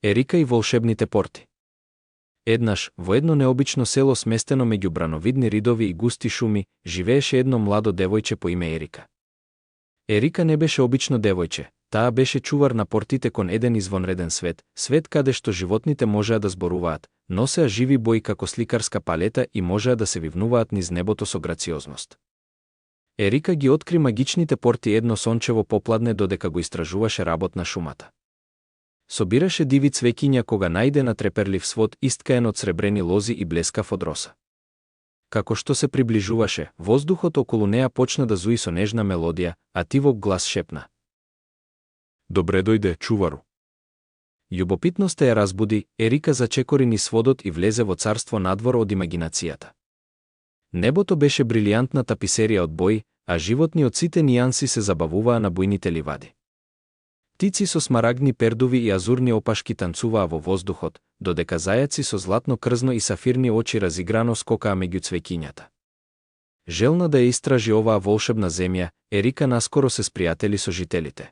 Ерика и волшебните порти. Еднаш, во едно необично село сместено меѓу брановидни ридови и густи шуми, живееше едно младо девојче по име Ерика. Ерика не беше обично девојче, таа беше чувар на портите кон еден извонреден свет, свет каде што животните можеа да зборуваат, носеа живи бои како сликарска палета и можеа да се вивнуваат низ небото со грациозност. Ерика ги откри магичните порти едно сончево попладне додека го истражуваше работ на шумата. Собираше диви цвеќиња кога најде на треперлив свод исткаен од сребрени лози и блескав од роса. Како што се приближуваше, воздухот околу неа почна да зуи со нежна мелодија, а тивок глас шепна: Добре дојде, чувару. Љубопитноста ја разбуди, Ерика зачекори низ сводот и влезе во царство надвор од имагинацијата. Небото беше брилијантна таписерија од бои, а животни од сите нијанси се забавуваа на бујните ливади. Птици со смарагдни пердуви и азурни опашки танцуваа во воздухот, додека зајаци со златно крзно и сафирни очи разиграно скокаа меѓу цвеќињата. Желна да ја истражи оваа волшебна земја, Ерика наскоро се спријатели со жителите.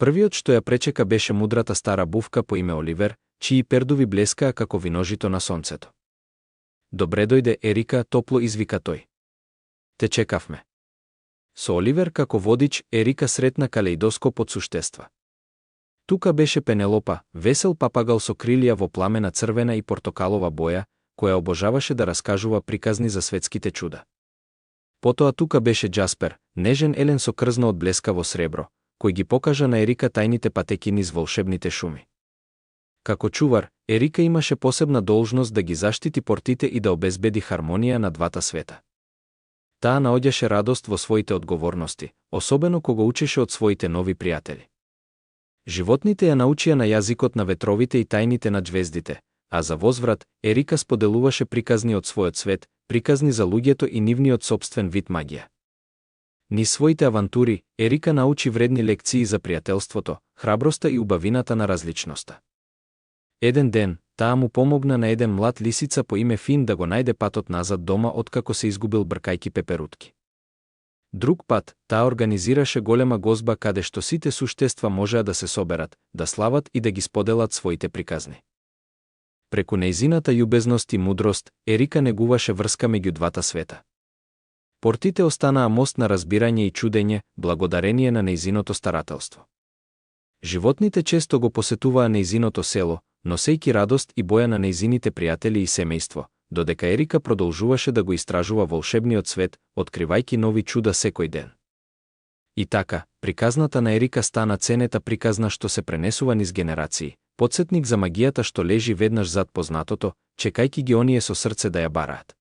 Првиот што ја пречека беше мудрата стара бувка по име Оливер, чии пердуви блескаа како виножито на сонцето. Добре дојде, Ерика, топло извика тој. Те чекавме. Со Оливер како водич, Ерика сретна калеидоскоп од суштества. Тука беше Пенелопа, весел папагал со крилија во пламена црвена и портокалова боја, која обожаваше да раскажува приказни за светските чуда. Потоа тука беше Джаспер, нежен елен со крзно од блескаво сребро, кој ги покажа на Ерика тајните патеки низ волшебните шуми. Како чувар, Ерика имаше посебна должност да ги заштити портите и да обезбеди хармонија на двата света. Таа наоѓаше радост во своите одговорности, особено кога учеше од своите нови пријатели. Животните ја научија на јазикот на ветровите и тајните на џвездите, а за возврат, Ерика споделуваше приказни од својот свет, приказни за луѓето и нивниот сопствен вид магија. Низ своите авантури, Ерика научи вредни лекции за пријателството, храброста и убавината на различноста. Еден ден, таа му помогна на еден млад лисица по име Фин да го најде патот назад дома откако се изгубил бркајки пеперутки. Друг пат, таа организираше голема гозба каде што сите суштества можеа да се соберат, да слават и да ги споделат своите приказни. Преку нејзината љубезност и мудрост, Ерика негуваше врска меѓу двата света. Портите останаа мост на разбирање и чудење, благодарение на нејзиното старателство. Животните често го посетуваа нејзиното село, носејки радост и боја на нејзините пријатели и семејство, додека Ерика продолжуваше да го истражува волшебниот свет, откривајки нови чуда секој ден. И така, приказната на Ерика стана ценета приказна што се пренесува низ генерации, потсетник за магијата што лежи веднаш зад познатото, чекајки ги оние со срце да ја бараат.